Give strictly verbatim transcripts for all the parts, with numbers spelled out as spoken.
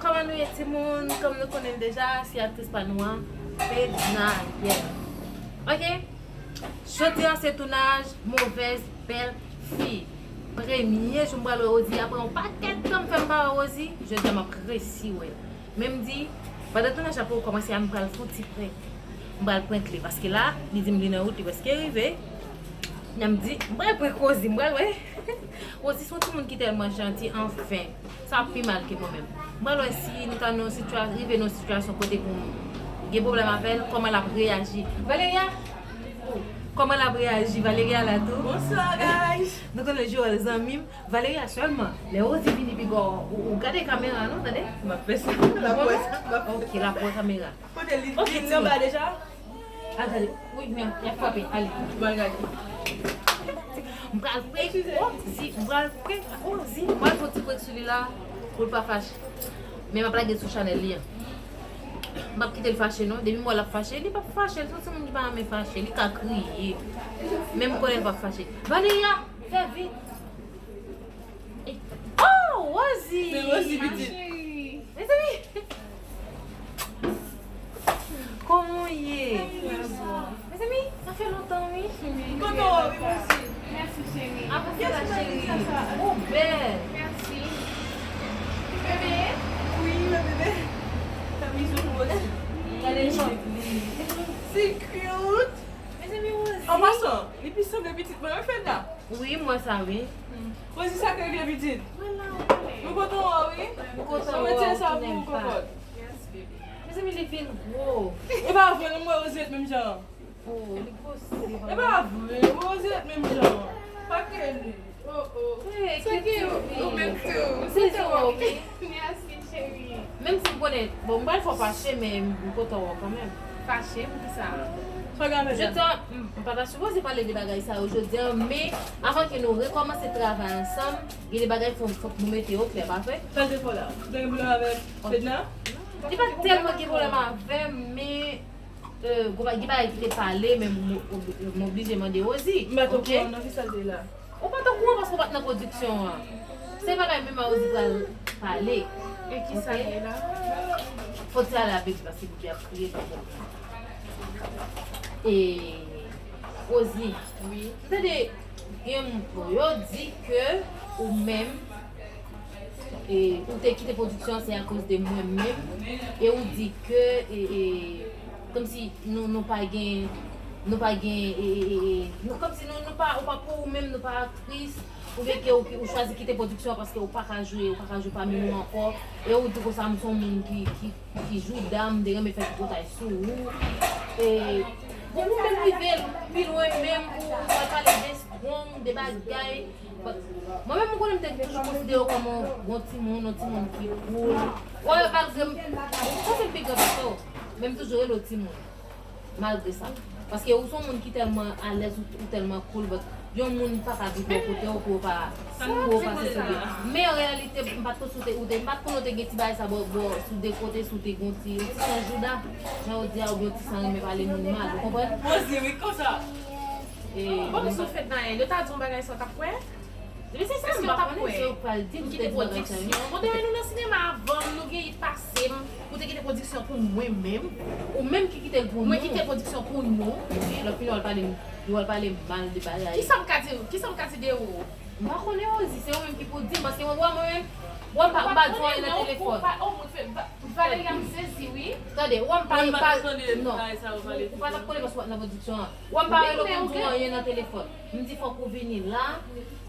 Kòman nou ye timoun? Kòm nou konnen l deja, se aktris pa nou an, Fednaelle. Ok? Jodi a se tounaj Mauvaise Belle-Fille. Premye jou m pral wè Rosie, apre yon pakèt tan m fè m pa wè Rosie, jodi a m ap resi wè l. Men m di, pandan tounaj la poko kòmanse a, m pral fè yon ti prank. M pral prank li, paske la, li di m li nan wout, li prèske rive. Nan m di, m pral prank Rosie, m pral wè. Rosie se yon timoun ki tèlman janti, anfen. Sa pi mal ke mwen menm. M pral wè si nou ta nan yon sitiyasyon, rive nan yon sitiyasyon kote pou m gen pwoblèm avè l, kòman l ap reyaji. Valeria! Kòman l ap reyaji? Valeria la tou? Bonsoir, guys! Nou konnen Joël zanmi m. Valeria sèlman. Lè Rosie vini pi gò, ou, ou gade kamera non, tande? M ap fè sa. L ap wè sa. Ok, l ap wè kamera. Kote li? Ok, li anba deja? Al gade. Wi, men, y ap frape. Ale. M pral gade. M pral prank Rosie. M pral prank Rosie. M pral fè yon ti prank sou li la. Pou l pa fache. Men m ap lage l sou chanèl li an. M p ap kite l fache non. Depi m wè l ap fache, li p ap fache. Li se yon timoun ki pa renmen fache. Li ka kriye. Men m konnen l p ap fache. Valeria, fè vit. Oh, Rosie! Se Rosie, pitit. Mezanmi! Kòman w ye? Mezanmi, sa fè lontan, wi. M kontan wè w, wi, Rosie. Mèsi, cheri. Avanse la, cheri. Ou bèl. Mèsi. Bebe? Wi, bebe. Fè bizou pou Rosie. Gade jan li. Si cute. Mezanmi, Rosie. An pasan, li pi sanble pitit mwen, wi, Fedna. Wi, m wè sa, wi. Rosie, sa k regle pitit? Mwen la, ou konnen. Nou kontan wè w, wi. M kontan wè w, ou tounen m pa. Mezanmi, li vin gwo. E pa vre, non, m wè Rosie ret menm jan. Oh, li gwosè, li pa vre. E pa vre, m wè Rosie ret menm jan. Pa kreye li. Oh, oh. Hey, sa ki ou menm tou. M sezi wè w, wi. Mèsi, cheri. Menm si m konnen, bon, m pral fè w fache, men m kontan wè w kanmenm. Fache, poukisa? Sa w gen avè sa? Je t'en, m, m pa ta sipoze pale de bagay sa yo jodi a, men avan ke nou rekòmanse travay ansanm, gen de bagay fò, fòk nou mete yo klè, pa vre? Sa l te fè w la? Ou te gen pwoblèm avèk Fedna? Li pa t tèlman gen pwoblèm avè m, men, euh, gen bagay ki te pale, men m, m, m oblije mande Rosie. M pa t okouran, nan ki sa l te la? Ou pa t okouran paske ou pa t nan pwodiksyon an. Se bagay menm a Rosie pral pale. E kisa l ye la? Fò ti ale avèk li paske bebe ap kriye, li pa konprann. E Rosie, wi, m tande gen moun yo di ke ou menm, e, ou te kite pwodiksyon an se akoz de mwen menm, e ou di ke, e, e, kòmsi nou, nou pa gen, nou pa gen, e, e, e, e, nou, kòmsi nou, nou pa, ou pa pou ou menm, nou pa aktris, oubyen ke ou, ou chwazi kite pwodiksyon an paske ou pa ka jwe, ou pa ka jwe pami nou ankò, e ou di konsa m se yon moun ki, ki, ki jouda, m te renmen fè tripotay sou ou, e, bon, ou menm rive pi lwen menm, ou, ou pral pale de strong, de bagay, but, mwen menm, m konnen m te toujou konsidere w kòm yon bon timoun, yon timoun ki cool. Wè, malgre m, m santi m pi gran pase w, men m toujou rele w timoun. Malgre sa. Paske ou se yon moun ki tèlman alèz, ou, ou tèlman cool, but yon moun pa ka vin bò kote w pou yo pa, pou yo pa se soude. Men an reyalite, m pa t konn si w te, ou te, m pa t konn ou te gen ti bagay sa bò, bò, sou de kote, si w te gen yon ti, yon ti san jouda, jan yo di a, oubyen yon ti san renmen pale moun mal, ou konprann? Poze, wi, konsa. E, bon, m sou fèt nan el, yo ta di yon bagay sa, w t ap kwè? Depi se sa, m pa konnen, se yo k pral di m, m kite pwodiksyon. Bon, te wè nou nan sinema avan m, nou gen it pase m. Ou te kite pwodiksyon pou mwen menm. Ou menm ki kite l pou nou. Mwen kite pwodiksyon pou nou. Lòt fini w al pale m, w al pale m mal de bagay. Kisa m ka di, kisa m ka di de ou? M pa konnen, Rosie, se ou menm ki pou di m, paske mwen, mwen, mwen, mwen m pa, m pa di w anyen nan telefòn. Valeria, m sezi, wi. Tande, ou wè m pa, non, ou pa t ap konnen paske w pa t nan pwodiksyon an. Ou wè m pa rele w pou di w anyen nan telefòn. M di fòk ou vini la,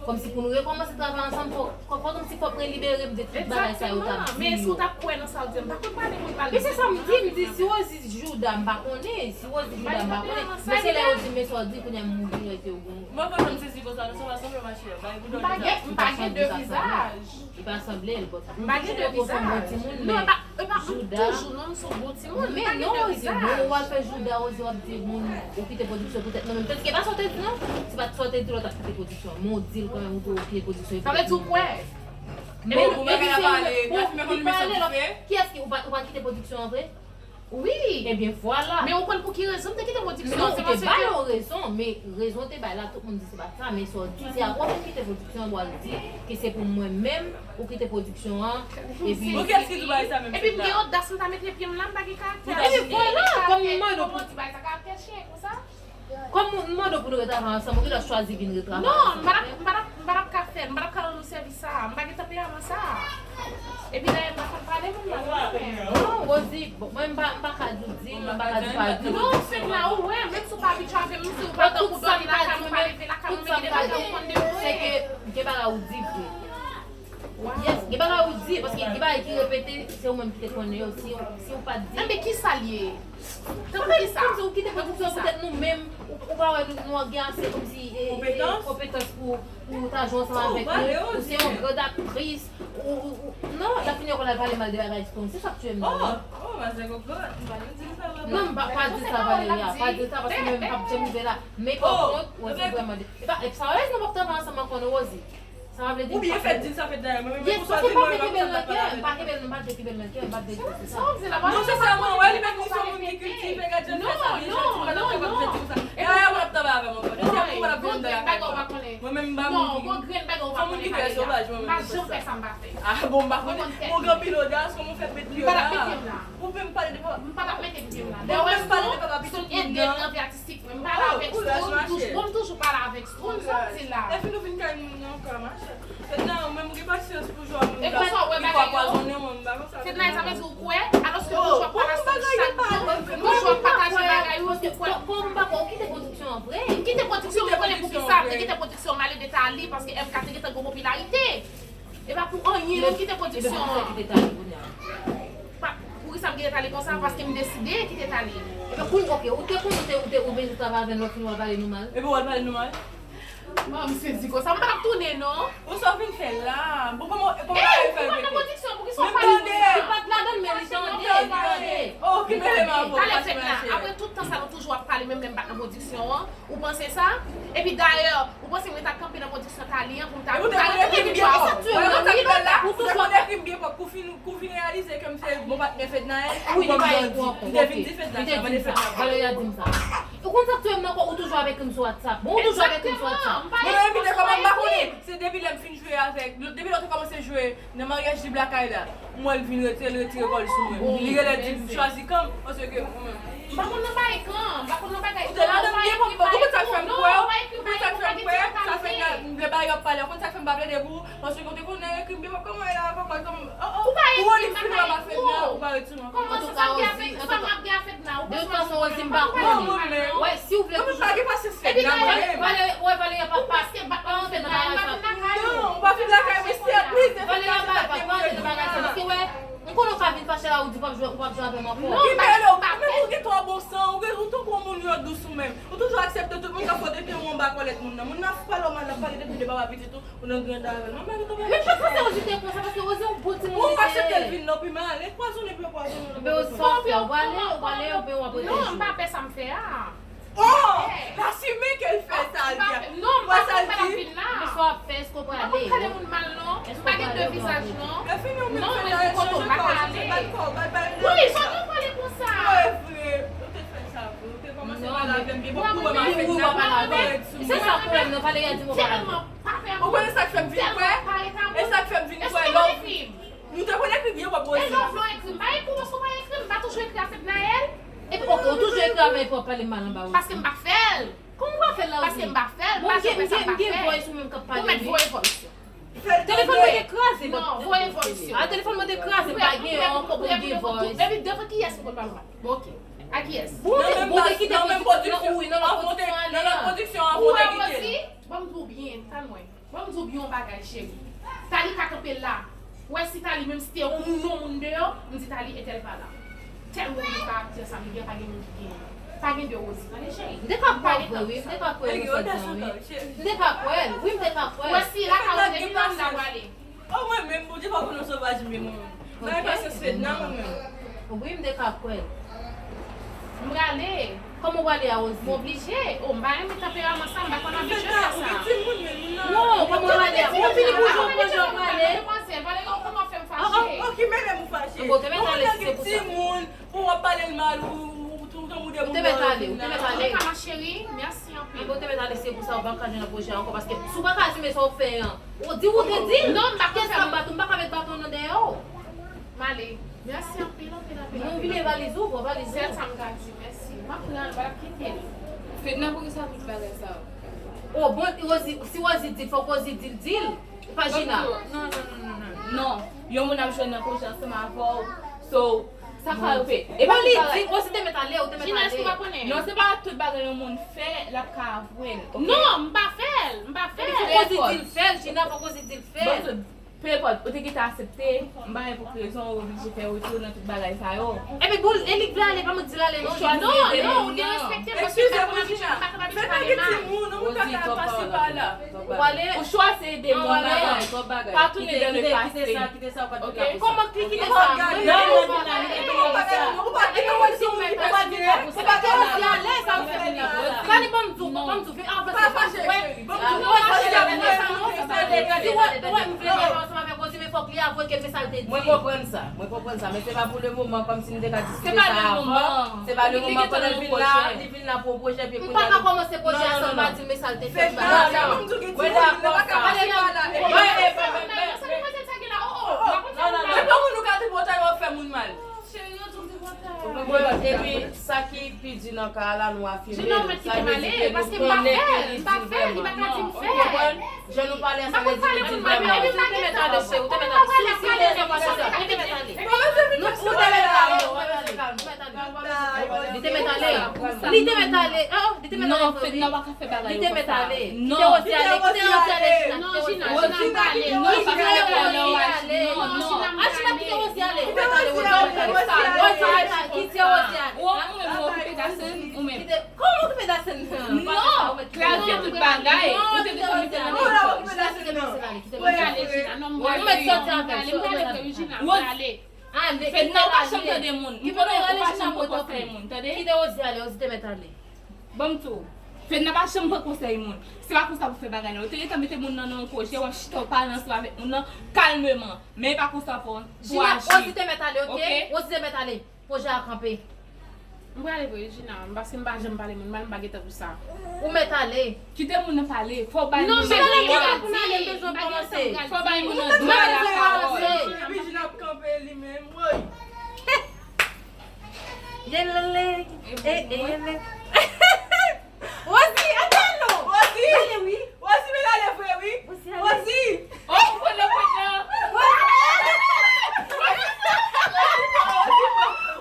kòmsi pou nou rekòmanse travay ansanm, fòk, fòk, fòk kòmsi fòk mwen libere m de tout bagay sa yo t ap di yo. Men èske w t ap kwè nan sa w di a? M pa konn pale moun mal. Men se sa m di, m di si Rosie jouda m pa konnen, si Rosie jouda m pa konnen. Men se lè yo di m men sa w di, kounye a m vin wè ke w gen. Mwen kontan m sezi konsa, nou sa pa sanble, ma chère. Bay pou dòmi la. M pa gen de vizaj. Li pa sanble l, but m pa gen de vizaj. Non, e pa, e pa, m toujou non, m se yon bon timoun. Men non, Rosie, bon, w al fè jouda, Rosie, w ap di moun, ou kite pwodiksyon poutèt mwen menm. Tandis ke pa sa w te di non, se pa sa w te di lè w t ap kite pwodiksyon. Men w di l kanmenm, ou di w kite pwodiksyon. Sa vle di w kwè? Men ou pa pale, ou pa pale, kiyès ki, ou pa, ou pa kite pwodiksyon an vre? Wi. Ebyen vwala. Men ou konn pou ki rezon m te kite pwodiksyon Non, an? Se ou te paske ba yo rezon, men rezon w te bay la, tout moun di se pa sa, men sa w di, se apre w te kite pwodiksyon an, w al di ke se pou mwen menm ou kite pwodiksyon an, epi Bon, kiyès ki di w bay sa menm Epi m fèt la? gen odasyon ta mete pye m la, m pa gen karaktè. Ebyen vwala, kòm m mande w pou Ti bay sa karaktè chyen konsa. Kòm m mande w pou nou retravay ansanm, ou gentan chwazi vin retravay Non, m ansanm. pa t ap- m pa t ap- m pa t ap ka fè l, m pa t ap ka rann ou sèvis sa a, m pa gen tanperaman sa a. Epi dayè, m pa konn pale moun mal non, men. Non, Rosie, bon, mwen m pa, m pa ka di w di, mwen m pa ka di w pa di. Non, fèt la, ou wè, menm si w pa abitye avè m, si w pa tankou dòmi lakay mwen, pa leve lakay mwen, men gen de bagay ou konn dekouvri. Se ke gen bagay ou di vre. Yes, gen bagay ou di, paske gen bagay ki repete, se ou menm ki te konnen yo, si, si ou pa t di. Enben, ki sa l ye? Tankou ki sa? Ou kite pwodiksyon poutèt nou menm, ou, ou pa wè nou, nou gen ase kòmsi e, e, Konpetans? Konpetans pou, pou w ta jwe ansanm Oh, avèk pale, nou, oh, ou se yon grand aktris, ou, ou, ou, non, l ap fini ankò l al pale mal de bagay Strong, se sa k tiye m nan. Oh, oh, mazè gogòt, m pa gen di sa la. Non, m pa, pa di sa, Valeria, pa di sa, paske mwen m p ap janm rive la. Men pa kont, wè, se vrèman de, e pa, e sa wè, nou p ap travay ansanm ankò non, Rosie. Sa pa vle di Ou byen fèt di sa fèt dayè, mwen menm Yes, pou sa paske di m pa mwen vle menm kenbe l sa nan pa kè, m pa avè. kenbe l, m pa vle kenbe l nan kè, m pa vle di se sa. Non, se sa mwen wè, li menm li se yon moun ki kiltive, gad jan l fè sa, li janti, m pa t ap kapab janti konsa. Dayè, w ap travay avè m ankò. Depi apre, w ap vin anndan lakay mwen. Mwen menm, m pa moun ki. Fò moun ki trè sovaj, mwen menm, m fè sa. Ah, bon, m pa konnen. Bon, gen anpil odas, kòman w fè met li la? Ou vle m pale de papa? M pa t ap mete pye m la. Dayè, w wè Strong, Strong ede m nan vi atistik mwen. M pale avèk Strong, m toujou, bon, m toujou pale avèk Strong, sa w di la? Lè fin ou vin kay moun nan ankò, machè. Fedna, ou menm ou gen pasyans pou jwa moun ki ka pwazonnen mwen, m pa konn sa. Fedna, sa vle di ou kwè, alòske nou toujou ap pale ansanm chak jou, nou toujou ap pataje bagay ou, ou kwè. Kòm m pa kwè, ou kite pwodiksyon an vre. M kite pwodiksyon, ou konnen poukisa m te kite pwodiksyon, m ale de Tali, paske M K te gentan gen popilarite. E pa pou anyen non m kite pwodiksyon an. Kite Tali kounye a. Pa, poukisa m kite Tali konsa? Paske m deside kite Tali. Epi kounye, ok, ou te konnen ou te, ou te, ou bezwen travay avè l, ou fin w al pale nou mal. Epi w al pale nou mal? Bon, m sezi konsa, m pa t ap tounen non. Ou sa w vin fè la? Bon, kòman, kòman bagay fè repete? Pwodiksyon, poukisa w pale? Li pa t ladan l, men li tande, li tande. Oh, ki mele m avè w, Talè fèt la, apre tout tan sa nou toujou ap pale, menm lè m pa t nan pwodiksyon an, ou panse sa? Epi dayè, ou panse mwen ta kanpe nan pwodiksyon Tali an pou m ta... Epi w te konn ekri m byen pwòp. Ou te konn ekri m byen pwòp, kou fin, kou fin reyalize ke m se bon patnè Fednaelle, ou ban m bandi. M te vin di Fedna sa, mande Fedna. Valeria di m sa. Ou konn sa k touye m nan kò, ou toujou avèk m sou WhatsApp. Bon, ou toujou avèk m sou WhatsApp. Mwen menm, m te kòmanse m pa konnen. Se depi lè m fin jwe avèk, depi lè w te kòmanse jwe nan maryaj Jib lakay la, m wè l vin retire, l retire kò l sou mwen. Li genlè di m chwazi kan m, paske mwen menm. M pa konn nan bay kan, m pa konn nan bagay. Ou te ladan l byen pwòp, ou konn sa k fè m kwè, ou konn sa k fè m kwè, sa fè lè bagay yo ap pale, ou konn sa k fè m pa plede pou ou, paske ou te konnen ekri m byen pwòp, kòman e la, papa, kòman, oh, oh, ou wè li fin wè m ap fè nan, ou pa retire ankò. Kòman sa, sa m gen avèk, sa m ap gen avèk nan, ou panse m ap konnen? Wè, si w vle toujou. Mwen pa gen pasyans Fedna, mwen menm. Valeria, wè, Valeria pa, pa, pa antre nan bagay sa. Non, ou pa viv lakay mwen, se atis, se Fedna, se pa antre nan bagay sa. Paske, wè, m konnen w ka vin fache la, ou di w p ap jwe, ou p ap jwe avè m ankò. Non, m pa, m pa pè. Ou gen twò bon san, ou gen, ou tankou yon moun yo dous ou menm. Ou toujou aksepte tout moun k ap pote pye w anba kòlèt moun nan. Moun nan ap pale w mal, l ap pale de pye de papa pitit ou, ou nan granda avè l. Mwen pa gen tankou. Men pa panse Rosie te konsa, paske Rosie yon bon timoun li te ye. Ou aksepte l vin nan pi mal, e pwazonnen pou yo pwazonnen w. Be, Rosie, sa w fè, ou prale, ou prale, oubyen w ap rete? Non, m pa pè sa m fè a. Oh! L asime ke l fè sa l di a. Non, m pa konn pa t ap vin la. Men sa w ap fè, èske w prale? M pa konn pale moun mal non. M pa gen de vizaj non. Non, men pou kote w pa ka ale. Wi, jan nou pale konsa. Ou te fè sa vre. Ou te kòmanse pale avè m byen pwòp, ou wè m ap fè nan kòlèt sou mwen. Se sa pwoblèm nan, Valeria di m ou pa ale. Ou konnen sa k fè m vin kwè? E sa k fè m vin kwè lè w vin. Nou te konn ekri byen pwòp, Rosie. E lè w vle w ekri m, m pa ekri w, paske w pa ekri m, m pa toujou ekri a Fednaelle. Epi, ok, ou toujou ekri avè l pou w ap pale mal anba Rosie. Paske m pa fè l. Kòman w pa fè l la, Rosie? Paske m pa fè l, pa janm fè sa m pa fè. Bon, m gen voice ou menm k ap pale. Ou mèt voye voice yo. Telefòn mwen te kraze. Non, voye voice yo. Ah, telefòn mwen te kraze, m pa gen ankò pou m gen voice. Epi devan kiyès ou konn pale mal? Bon, ok. A kiyès? Bon, ou te kite pwodiksyon an, wi, nan lòt pwodiksyon an, ou te kite. Ban m di w byen, tann mwen. Ban m di w byen yon bagay, cheri. Tali ka kanpe la. Ou wè si Tali menm si te yon moun, yon moun deyò, m di Tali entèl pa la. Tèl moun ki pa ap di sa, men gen pa gen moun ki genyen. Pa gen de Rosie, tande cheri. M te ka kwè l vre, wi, m te ka kwè l nan sa di a, wi. M te ka kwè l, wi, m te ka kwè l. Ou wè si lakay ou te vin la, m ta pwale. Oh, mwen menm, Bondye pa konnen w sovaj m ye mwen menm. Mwen pa sou Fedna mwen menm. Wi, m te ka kwè l. M prale. Kòman w prale a, Rosie? M oblije. Oh, m pa renmen tanperaman sa, m pa konn abitye fè sa. Ou gen timoun, men moun nan. Non, kòman w prale a? Ou fini pou jwe, pou jwe w prale. Demwazèl, Valeria, ou kòmanse fè m fache. Oh, oh, ki mele m ou fache. Bon, te mèt ale si se pou sa. Timoun, pou w ap Ou te mèt ale, ou te mèt ale. Anka, ma chérie, mèsi anpil. Ou te mèt ale, se pou sa ou pa ka jwenn nan pwojè ankò, paske si ou pa ka asime sa ou fè an, ou di ou te di l. Non, m pa ka fè. Kèt sa bat ou, m pa ka met baton nan dèyè w. M ale. Mèsi anpil, anpil, anpil. Nou vide valiz ou, pran valiz ou. Sèl sa m ka di, mèsi. M ap pran l, m ap kite l. Fedna, poukisa tout bagay sa yo? Oh, bon, Rosie, si Rosie di l, fòk Rosie di l, di l. Pa Gina. Non, non, non, non, non. Non, yon moun ap jwenn nan pwojè ansanm avè w. So, sa ka rive. E pa li di, ou si te mèt ale, ou te mèt ale. Gina, èske w pa konnen? Non, se pa tout bagay yon moun fè, l ap ka avwe l, ok? Non, m pa fè l, m pa fè l. Fòk Rosie di l fè l, Gina, fòk Rosie di l fè l. Bon, pe enpòt, ou te gentan aksepte, m pa gen pou ki rezon ou oblije fè retou nan tout bagay sa yo. Epi bon, e li k vle ale, pa mwen di l ale non. Ou chwazi ede moun nan. Non, non, ou derespekte m, paske m pa konn abitye, m pa konn abitye pale mal. Fè nan gen timoun, ou pa ka pase pa la. Ou ale. Ou chwazi ede moun nan. Pa tounen dan le pase. Kite sa, kite sa, ou pa t vin la pou sa. Kòman ki kite sa? Mwen menm, mwen pa la, li te vin la pou sa. Ou pa t vin la pou sa. Ou pa t vin la pou sa. Sa li ban m di w, ban m di w, vin avanse. Pa fache, cheri. Ban m di w, pa fache avè mwen. Si w wè, w wè m vle pale ansanm avèk Rosie, men fòk li avwe ke men sa l te di. Mwen konprann sa, mwen konprann sa, men se pa pou le moman, kòmsi nou te ka diskite sa avan. Se pa le moman, pandan l vin la, li vin la pou yon pwojè, epi kounye a nou. M pa ka kòmanse pwojè a san m pa di l men sa l te fè. Fedna, sa ban m di w gen timoun, nou pa ka pase pa la. Epi, non, non, non. Men pa moun nou ka tripotay w ap fè moun mal. Epi, sa ki pi di nan ka a la, nou afime l. Sa vle di ke nou konnen ke li di l vrèman. Ou konprann? Jan nou pale a, sa vle di nou di l vrèman. Ou te mèt ale, cheri, ou te mèt ale. Si, si, ou te mèt ale. Ou te mèt ale. Li te mèt ale. Li te mèt ale. Oh, li te mèt ale. Non, Fedna pa ka fè bagay yo konsa. Li te mèt ale. Non. Kite Rosie ale. Kite Rosie ale, Gina. Non, Gina, Gina, m prale. Non, Gina, m prale. Non, non. Ah, Gina, kite Rosie ale. Kite Rosie ale. Rosie, kite Rosie ale. Ou, ou menm, ou okipe Dasen, ou menm. Kòman okipe Dasen? Non, klarifye tout bagay. Ou te dekonekte nan. Kite Rosie ale. Kite Rosie ale. Ou mèt sòti avè l. Sòti avè l. Ale. Fedna, ou pa janm tande moun. M konnen ou pa janm pran konsèy moun, tande? Kite Rosie ale, Rosie te mèt ale. Ban m di w, Fedna pa janm pran konsèy moun. Se pa konsa pou fè bagay nan. Ou te gentan mete moun nan nan yon pwojè, w ap chita, w pale ansanm avèk moun nan kalmeman. Men e pa konsa pou, pou aji. Rosie te mèt ale, ok? Rosie te mèt ale. Pwojè a kanpe. M prale vre, Gina, paske m pa janm pale moun mal, m pa gen tan pou sa. Ou mèt ale. Kite moun nan pale. Fò w bay moun nan dwa. Non, men pa gen tan pou n ale, m bezwen kòmanse. Fò w bay moun nan dwa lapawòl. Epi Gina ap kanpe li menm, woy. Yelele, e, e, yele. Rosie, antre non. Rosie. Rosie, men ale vre, wi. Rosie, ale. Rosie. Oh, ou pran nan pwen nan. Rosie.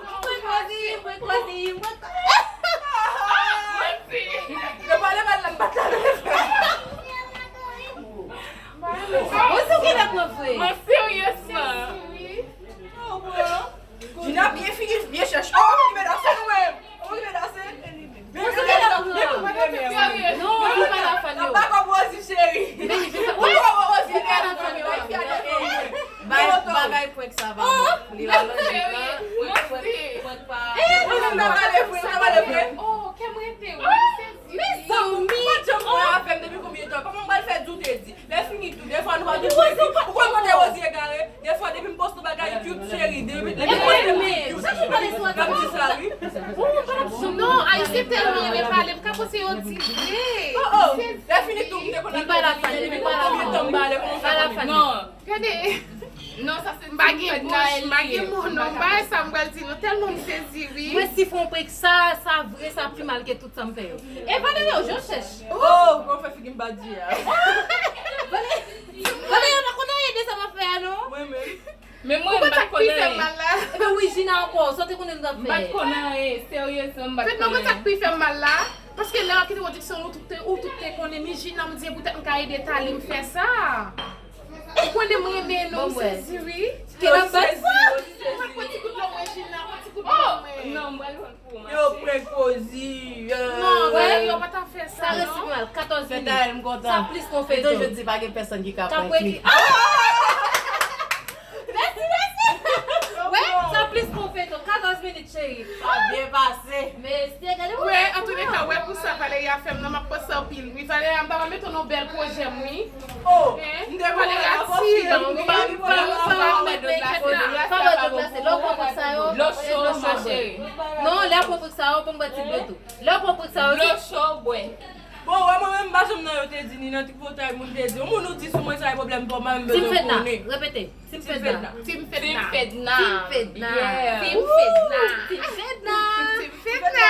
Ou pran Rosie, ou pran Rosie, ou pran Rosie. Yo pale mal la, m pa t la. Rosie, ou genlè pran vre. Mwen, seryezman. Oh, bon. Gina byen figi, byen chèch. Oh, ou okipe Dasen ou menm? Ou okipe Dasen? Men, men, men, men, men, men. Non, li pa la fan yo. Pa kòm Rosie, cheri. Men, li pa la fan yo. Li pa la fan yo. Bay, bagay prank sa va bon. Li la lojik la. Prank, prank pa. Eh, nou ta pale vre, nou ta pale vre. Oh, kè m rete, wi. Mezanmi. Ou pa t janm wè afè m depi konbyen tan? Kòman m pral fè di w te di? Lè fini tou, defwa nou pa toujou epi. Ou konn kote Rosie egare? Defwa, depi m poste bagay cute, cheri, depi, depi m poste m cute. Sa ki pale sou WhatsApp? N ap di sa, wi. Non, Ayisyen tèlman renmen pale, m ka panse yo di vre. Oh, oh. Lè fini tou, m te konn ap di, depi konbyen tan m pale konsa? Non. Gade. Non, sa se m pa gen bouch, m pa gen mo, non, m pa wè sa m pral di, non, tèlman m sezi, wi. Mwen, si fè yon prank sa, sa vre, sa pi mal ke tout sa m fè yo. E pa de yo, je chèche. Oh, kòman fè figi m pa di a? Vale, Vale, yo pa konn anyen de sa m ap fè a, non. Mwen menm. Men mwen, m pa t konn anyen. Ou konn sa k pi fè m mal la? Ebyen, wi, Gina ankò, sa w te konnen nou t ap fè? M pa t konn anyen, seryezman, m pa t konn anyen. Fedna, ou konn sa k pi fè m mal la? Paske lè m ap kite pwodiksyon, ou tout te, ou tout te konnen, men Gina, m di poutèt m ka ede Tali, m fè sa. Ou konnen m renmen nou, m sezi, wi. Mwen, pran ti gout dlo mwen, Gina, pran ti gout dlo mwen. Non, m pral pran pou ou, ma chérie. Yo prank Rosie. Non, wè, yo pa ta fè sa, non. Sa resi mal, katòz minit. Fedna, m kontan. Sa plis konfeto. Yo toujou di pa gen pèsonn ki ka prank li. Mèsi, mèsi. Wè, sa plis konfeto, katòz minit, cheri. Sa byen pase. Mesye, gade mwen. Wè, antouleka, wè pou sa Valeria fè m nan, m ap panse anpil, wi. Valeria, m ta pral mete w nan bèl pwojè m, wi. Oh, m te konn wè la fòs li nan, wi. Pa bwè dlo glase, lè w pran kòb sa yo, dlo cho, ma chérie. Prank sa yo, pou m bwè ti dlo tou. Lè w pran prank sa yo, dlo cho bwè. Bon, wè, mwen menm, m pa janm nan yo te di, ni nan tripotay moun te di. Yon moun ou di sou mwen, sa e pwoblèm pa w, mwen menm bezwen konnen. Team Fedna, repete. Team Fedna. Team Fedna. Team Fedna. Team Fedna.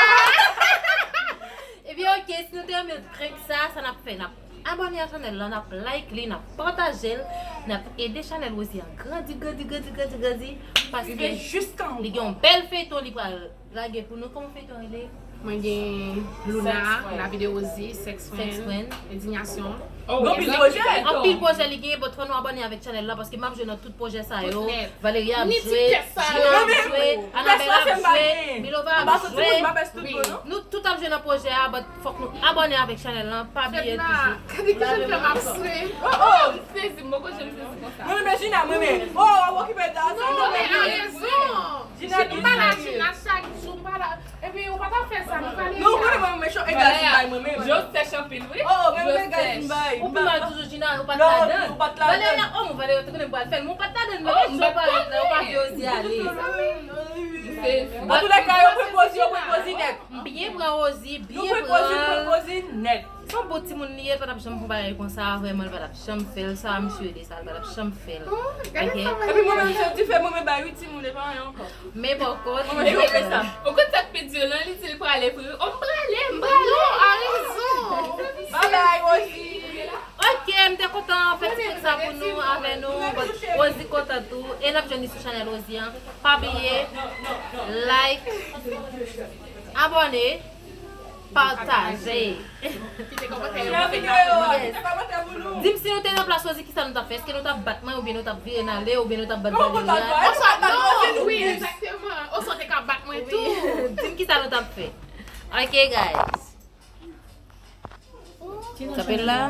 Ebyen, ok, si nou te renmen prank sa, sa n ap fè? N ap abòne a chanèl la, n ap like li, n ap pataje l, n ap ede chanèl Rosie an grandi, grandi, grandi, grandi, grandi, paske li gen yon bèl feyton li pral lage pou nou. Kòman feyton rele? Mwen gen Luna, Lavi de Rosie, Sex Friend, Indignasyon. Anpil pwojè. Anpil pwojè li gen, but fò nou abòne avèk chanèl la, paske m ap jwe nan tout pwojè sa yo. Valeria ap jwe, Gina ap jwe, Anabel ap jwe, Milova ap jwe. Nou tout ap jwe nan pwojè a, but fòk nou abòne avèk chanèl lan, pa bliye toujou. Gade ki jan fè m ap swe. Oh, oh. M sezi, m poko janm sezi konsa. Mwen renmen Gina, mwen renmen. Oh, w ap okipe de sa. Non, men a rezon. Gina, m pa la, Gina, chak jou m pa la. Epi ou pa ta fè sa, nou pale. Non, mwen, mwen, mwen, mwen, e gaz m bay mwen menm. Joseph Champil, wi. Oh, mwen, mwen, gaz m bay. Ou pi mal toujou, Gina, ou pa t ladan. Non, ou pa t ladan. Valeria, oh, mwen, Valeria, te konnen m pral fè l, mwen pa t ladan, mwen, oh, mwen pa t ladan, ou pa fè Rosie ale. An tou lè ka, yo pran Rosie, yo pran Rosie nèt. M byen pran Rosie, byen pran. Nou pran Rosie, nou pran Rosie nèt. Se yon bon timoun li ye, l pa t ap janm fè yon bagay konsa, vrèman, l pa t ap janm fè l, sa, misye rele sa, l pa t ap janm fè l. Ok? Epi mwen menm, se dife mwen, mwen bay wi timoun, e pa anyen ankò. Men pòkò, mwen menm, mwen fè sa. Ou konn sa k pi di lan, li di l prale vre. Oh, m prale, m prale. Non, a rezon. Bye bye, Rosie. Ok, m te kontan fè ti prank sa pou nou, avè nou, but Rosie kontan tou, e n ap jwenn li sou chanèl Rosie an. Pa bliye, like, abòne, pataje. Kite kòmantè yo. Yes. Di m si nou te nan plas Rosie, kisa nou t ap fè? Èske nou t ap bat mwen, oubyen nou t ap vire n ale, oubyen nou t ap bat Valeria? Oswa non, wi, egzakteman. Oswa w te ka bat mwen tou. Di m kisa nou t ap fè. Ok, guys. Sa pèl la.